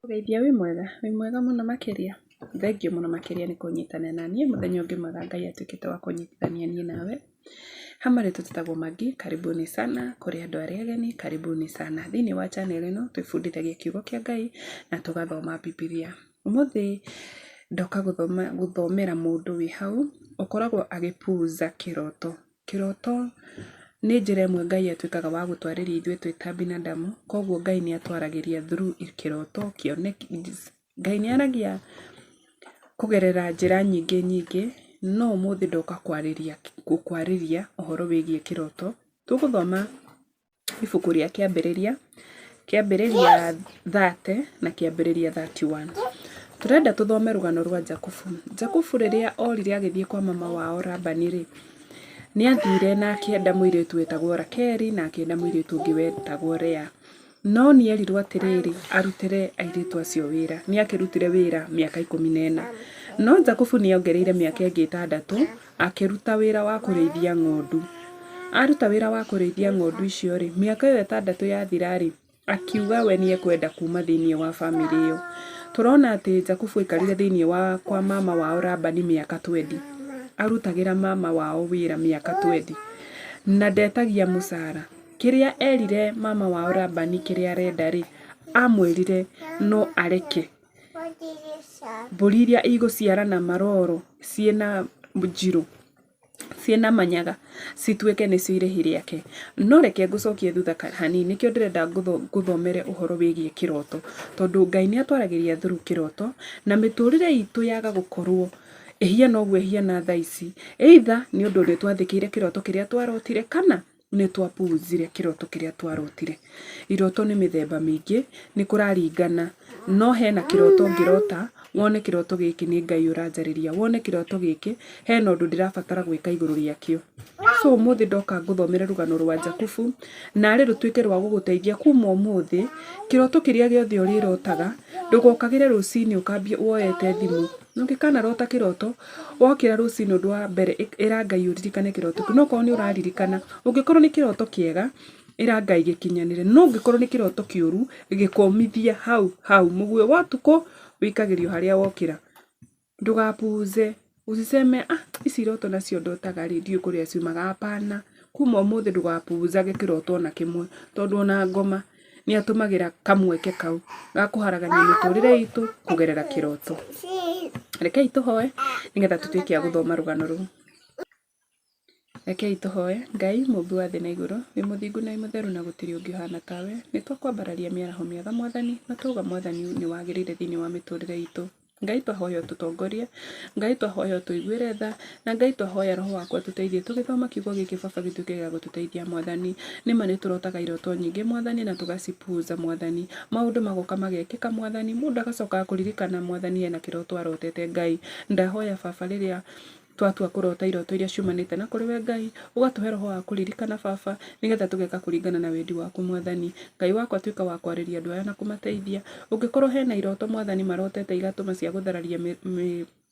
Geithia wĩ mwega? Wĩ mwega mũno makĩria? Thengiũ mũno makĩria nĩ kũnyitanĩra na niĩ mũthenya ũngĩ mwega Ngai atuĩkĩte wa kũnyitithania niĩ nawe. Hamwe rĩtũ tũtagwo Maggie, karibuni sana kũrĩ andũ arĩa ageni, karibuni sana. Thĩinĩ wa channel ĩno twĩbundithagia kiugo kĩa Ngai na tũgathoma Bibilia. Ũmũthĩ ndoka gũthoma gũthomera mũndũ wĩ hau ũkoragwo agĩpuuza kĩroto. Kĩroto nĩ njĩra ĩmwe Ngai atuĩkaga wa gũtwarĩria ithuĩ twĩ ta binadamu, koguo Ngai nĩ atwaragĩria through kĩroto, kĩoneki, Ngai nĩ aragia kũgerera njĩra nyingĩ nyingĩ, no ũmũthĩ ndoka kwarĩria gũkwarĩria ũhoro wĩgiĩ kĩroto. Tũgũthoma ibuku rĩa Kĩambĩrĩria, Kĩambĩrĩria 30 na Kĩambĩrĩria 31. Tũrenda tũthome rũgano rwa Jakubu. Jakubu rĩrĩa orire agĩthiĩ kwa mama wao Labani rĩ, nĩ athire na akĩenda mũirĩtu wetagwo Rakeli na akĩenda mũirĩtu ũngĩ wetagwo Lea. No nĩ erirwo atĩrĩrĩ, arutĩre airĩtu acio wĩra. Nĩ akĩrutire wĩra mĩaka 14. No Jakubu nĩ ongereire mĩaka ĩngĩ 6 akĩruta wĩra wa kũrĩithia ng'ondu. Aruta wĩra wa kũrĩithia ng'ondu icio rĩ, mĩaka ĩyo 6 yathira rĩ, akiuga we nĩ ekwenda kuma thĩinĩ wa bamĩrĩ ĩyo. Tũrona atĩ Jakubu aikarire thĩinĩ wa kwa mama wao Labani mĩaka twendi. Arutagĩra mama wao wĩra mĩaka twendi. Na ndetagia mũcara. Kĩrĩa erire mama wao Labani kĩrĩa arenda rĩ, amwĩrire no areke mbũri iria igũciarana maroro ciĩna njirũ, ciĩna manyaga cituĩke nĩcio irĩhi rĩake. No reke ngũcokie thutha hanini nĩkĩo ndĩrenda ngũthomere ũhoro wĩgiĩ kĩroto, tondũ Ngai nĩ atwaragĩria through kĩroto, na mĩtũrĩre itũ yaga gũkorwo ĩhiana ũguo ĩhiana thaa ici, either nĩ ũndũ nĩ twathĩkĩire kĩroto kĩrĩa twarotire kana nĩ twapuuzire kĩroto kĩrĩa twarotire. Iroto nĩ mĩthemba mĩingĩ, nĩ kũraringana. No hena kĩroto ũngĩrota, wone kĩroto gĩkĩ nĩ Ngai ũranjarĩria, wone kĩroto gĩkĩ hena ũndũ ndĩrabatara gwĩka igũrũ rĩakĩo. So ũmũthĩ ndoka ngũthomere rũgano rwa Jakubu, narĩ rũtuĩke rwa gũgũteithia kuma ũmũthĩ, kĩroto kĩrĩa gĩothe ũrĩrotaga, ndũgokagĩre rũcinĩ ũkambia woete thimũ. Ũngĩkanarota kĩroto, wokĩra rũcinĩ ũndũ wa mbere ĩra Ngai ũririkane kĩroto kĩu. No okorwo nĩ ũraririkana, ũngĩkorwo nĩ kĩroto kĩega, ĩra Ngai gĩkinyanĩre. No ũngĩkorwo nĩ kĩroto kĩũru, gĩkũmithie hau hau. Mũguĩ wa ũtukũ wĩikagĩrio harĩa wokĩra. Ndũgapuuze, usiseme ah ici iroto nacio ndotaga rĩ, ndiũĩ kũrĩa ciumaga, hapana. Kuma ũmũthĩ ndũgapuuzage kĩroto ona kĩmwe, tondũ ona ngoma nĩ atũmagĩra kamweke kau ga kũharagania mĩtũrĩre itũ kũgerera kĩroto. Rekei tũhoe nĩgetha tũtuĩke a gũthoma rũgano rũu. Rekei tũhoe. Ngai mũmbi wa thĩ na igũrũ, wĩ mũthingu na wĩ mũtheru na gũtirĩ ũngĩ ũhana tawe. Nĩ twakwambararia mĩaraho mĩega Mwathani, na twauga Mwathani nĩ wagĩrĩire thĩinĩ wa mĩtũrĩre itũ. Ngai twahoya ũtũtongorie, Ngai twahoya ũtũiguĩre tha, na Ngai twahoya roho waku atũteithie tũgĩthoma kiugo gĩkĩ baba gĩtuĩke gĩa gũtũteithia Mwathani. Nĩma nĩ tũrotaga iroto nyingĩ Mwathani na tũgacipuuza Mwathani. Maũndũ magoka magekĩka Mwathani, mũndũ agacoka kũririkana Mwathani ena kĩroto arotete Ngai. Ndahoya baba rĩrĩa twatua kũrota iroto iria ciumanĩte na kũrĩ we Ngai, ũgatũhe roho wa kũririkana baba, nĩgetha tũgeka kũringana na wendi waku Mwathani. Ngai wakwa tuĩka wa kwarĩria andũ aya na kũmateithia. Ũngĩkorwo hena iroto Mwathani marotete igatũma cia gũthararia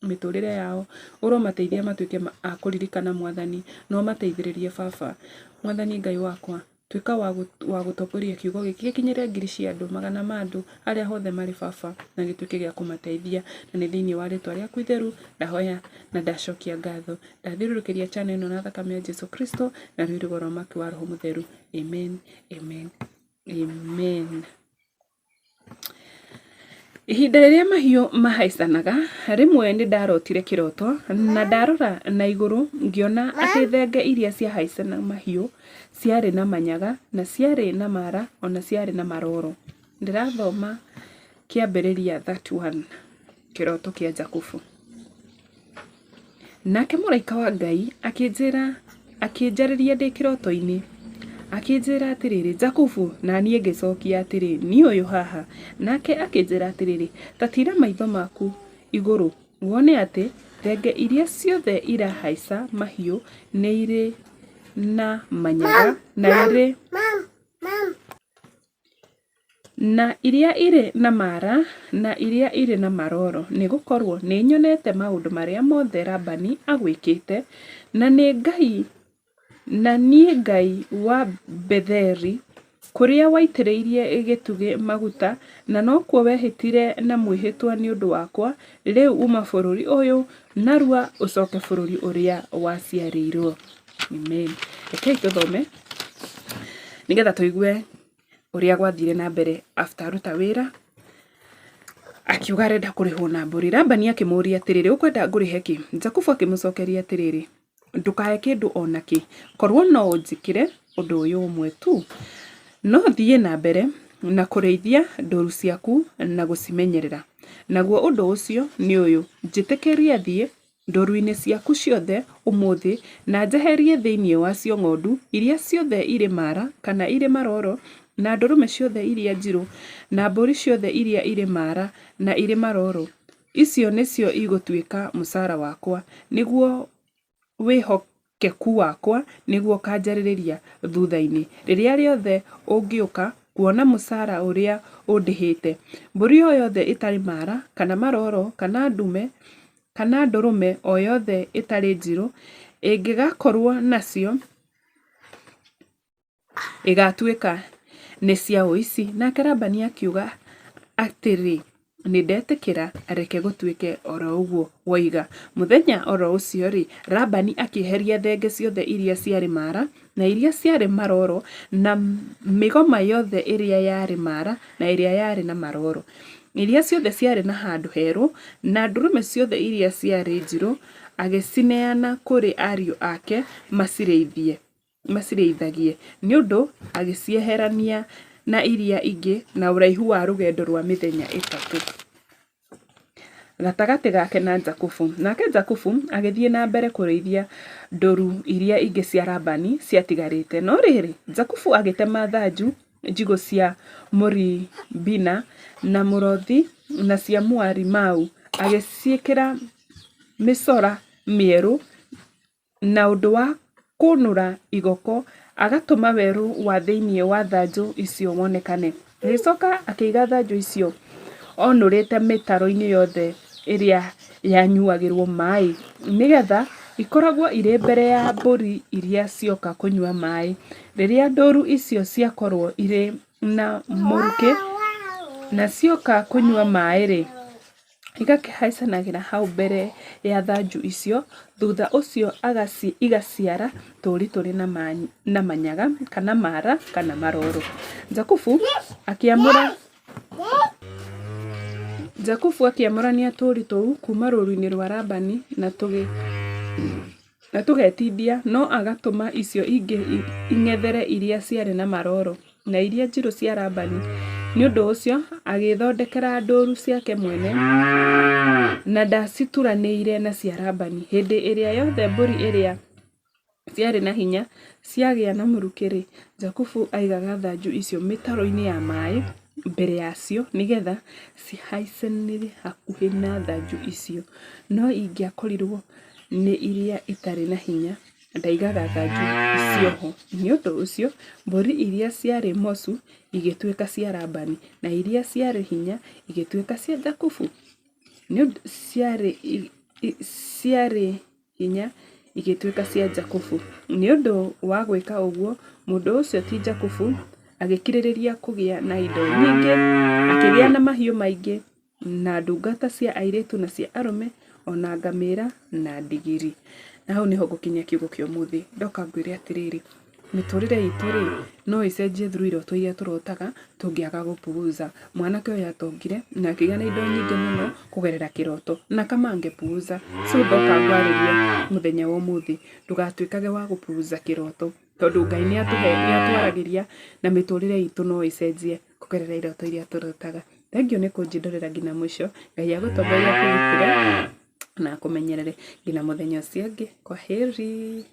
mĩtũrĩre yao, ũromateithia matuĩke a kũririkana Mwathani, na ũmateithĩrĩrie baba. Mwathani Ngai wakwa, Tuĩka wa gũtongoria kiugo gĩkĩ gĩkinyĩre ngiri cia andũ, magana ma andũ, arĩa othe marĩ baba, na gĩtuĩke gĩa kũmateithia. Na nĩ thĩinĩ wa rĩtwa rĩaku itheru, ndahoya na ndacokia ngatho. Ndathiũrũrũkĩria channel ĩno na thakame ya Jesu Kristo, na rũirigo rwa mwaki wa Roho Mũtheru. Amen, amen, amen. Ihinda rĩrĩa mahiũ mahaicanaga, rĩmwe nĩ ndarotire kĩroto na ndarora na igũrũ ngĩona atĩ thenge iria ciahaicanaga mahiũ ciarĩ na manyaga na ciarĩ na mara ona ciarĩ na maroro. Ndĩrathoma Kĩambĩrĩria 31, kĩroto kĩa Jakubu. Nake mũraika wa Ngai akĩnjĩra, akĩnjarĩria ndĩ kĩroto-inĩ, akĩnjĩra atĩrĩrĩ, Jakubu! Na niĩ ngĩcokia atĩrĩ, Niĩ ũyũ haha. Nake akĩnjĩra atĩrĩrĩ, Ta tiira maitho maku igũrũ, wone atĩ thenge iria ciothe irahaica mahiũ nĩ irĩ na manyaga na irĩ Na iria irĩ na mara, na iria irĩ na maroro, nĩ gũkorũo nĩnyonete maũndũ marĩa mothe Labani agwĩkĩte, na nĩ Ngai, na niĩ Ngai wa Betheli. kũrĩa waitĩrĩirie gĩtugĩ maguta, na nokuo wehĩtire na mwĩhĩtwa nĩ ũndũ wakwa, rĩu uma bũrũri ũyũ narua ũcoke bũrũri ũrĩa waciarĩirwo. Amen. Rekei tũthome nĩgetha tũigue ũrĩa gwathire na mbere after aruta wĩra akiuga arenda kũrĩhwo na mbũri. Labani akĩmũũria atĩrĩrĩ, ũkwenda ngũrĩhe kĩ? Jakubu akĩmũcokeria atĩrĩrĩ, ndũkahe kĩndũ o na kĩ, korwo no ũnjĩkĩre ũndũ ũyũ ũmwe tu. No thiĩ na mbere na kũrĩithia ndũru ciaku na gũcimenyerera. Naguo ũndũ ũcio nĩ ũyũ, njĩtĩkĩria thiĩ ndũru-inĩ ciaku ciothe ũmũthĩ, na njeherie thĩinĩ wacio ng'ondu iria ciothe irĩ maara kana irĩ maroro, na ndũrũme ciothe iria njirũ, na mbũri ciothe iria irĩ maara na irĩ maroro. Icio nĩcio igũtuĩka mũcara wakwa, nĩguo wĩhokeku wakwa nĩguo ũkanjarĩrĩria thutha-inĩ, rĩrĩa rĩothe ũngĩũka kuona mũcara ũrĩa ũndĩhĩte. Mbũri o yothe ĩtarĩ maara kana maroro kana ndume kana ndũrũme o yothe ĩtarĩ njirũ ĩngĩgakorũo nacio, Igaatuĩka nĩ cia ũici. Nake Labani akiuga atĩrĩ, Nĩndetĩkĩra, reke gũtuĩke o ro ũguo woiga. Mũthenya o ro ũcio-rĩ, Labani akĩeheria thenge ciothe iria ciarĩ maara, na iria ciarĩ maroro, na mĩgoma yothe ĩrĩa yarĩ maara na ĩrĩa yarĩ na maroro, iria ciothe ciarĩ na handũ herũ, na ndũrũme ciothe iria ciarĩ njirũ, agĩcineana kũrĩ ariũ ake macirĩithie. Macirĩithagie, nĩ ũndũ agĩcieherania na iria ingĩ na ũraihu wa rũgendo rwa mĩthenya ĩtatũ. Gatagatĩ gake na Jakubu. Nake Jakubu agĩthiĩ na mbere kũrĩithia ndũru iria ingĩ cia Labani ciatigarĩte. No rĩrĩ, Jakubu agĩtema thanju njigũ cia mũribina na mũrothi na cia mũarimau, agĩciĩkĩra mĩcora mĩerũ Na ũndũ wa kũnũra igoko agatũma werũ wa thĩinĩ wa thanju icio wonekane. Agĩcoka akĩiga thanju icio onũrĩte mĩtaro-inĩ yothe ĩrĩa yanyuagĩrũo maĩ, nĩgetha ikoragwo irĩ mbere ya mbũri iria cioka kũnyua maĩ. Rĩrĩa ndũru icio ciakorũo irĩ na mũrukĩ na cioka kũnyua maĩ-rĩ, igakĩhaicanagĩra hau mbere ya thanju icio, thutha ũcio igaciara tũũri tũrĩ na manyaga kana mara kana maroro. Jakubu akĩamũra Jakubu akĩamũrania tũũri tũu kuuma rũũru-inĩ rwa Labani na na tũgetindia no agatũma icio ingĩ ing'ethere iria ciarĩ na maroro, na iria njirũ cia Labani. Nĩ ũndũ ũcio agĩĩthondekera ndũũru ciake mwene, na ndaacituranĩire na cia Labani. Hĩndĩ ĩrĩa yothe mbũri iria ciarĩ na hinya ciagĩa na mũrukĩ-rĩ, Jakubu aigaga thanju icio mĩtaro-inĩ ya maĩ mbere yacio nĩgetha cihaicanĩre hakuhĩ na thanju icio. No ingĩakorirũo nĩ iria itarĩ na hinya, ndaigaga thanju icio ho. Nĩ ũndũ ũcio, mbũri iria ciarĩ mocu igĩtuĩka cia Labani, na iria ciarĩ hinya igĩtuĩka cia Jakubu. Ciarĩ hinya igĩtuĩka cia Jakubu. Nĩ ũndũ wa gwĩka ũguo, mũndũ ũcio ti Jakubu agĩkĩrĩrĩria kũgĩa na indo nyingĩ, akĩgĩa na mahiũ maingĩ, na ndungata cia airĩtu na cia arũme, o na ngamĩra na ndigiri. Na hau nĩho ngũkinyia kiugo kĩa ũmũthĩ. Ndoka ngwĩre atĩrĩrĩ, mĩtũrĩre itũ rĩ, no ĩcenjie through iroto iria tũrotaga tũngĩaga gũpuuza. Mwanake ũyũ atongire na akĩgĩa na indo nyingĩ mũno kũgerera kĩroto na kama angepuuza. So ndoka ngwarĩrie mũthenya wa ũmũthĩ, ndũgatuĩkage wa gũpuuza kĩroto tondũ Ngai nĩ atwaragĩria na mĩtũrĩre itũ no ĩcenjie kũgerera iroto iria tũrotaga. Thengiũ nĩ kũnjĩrorera nginya mũico, Ngai agũtongorie akũgitĩre na akũmenyerere nginya mũthenya ũcio ũngĩ. Kwaheri.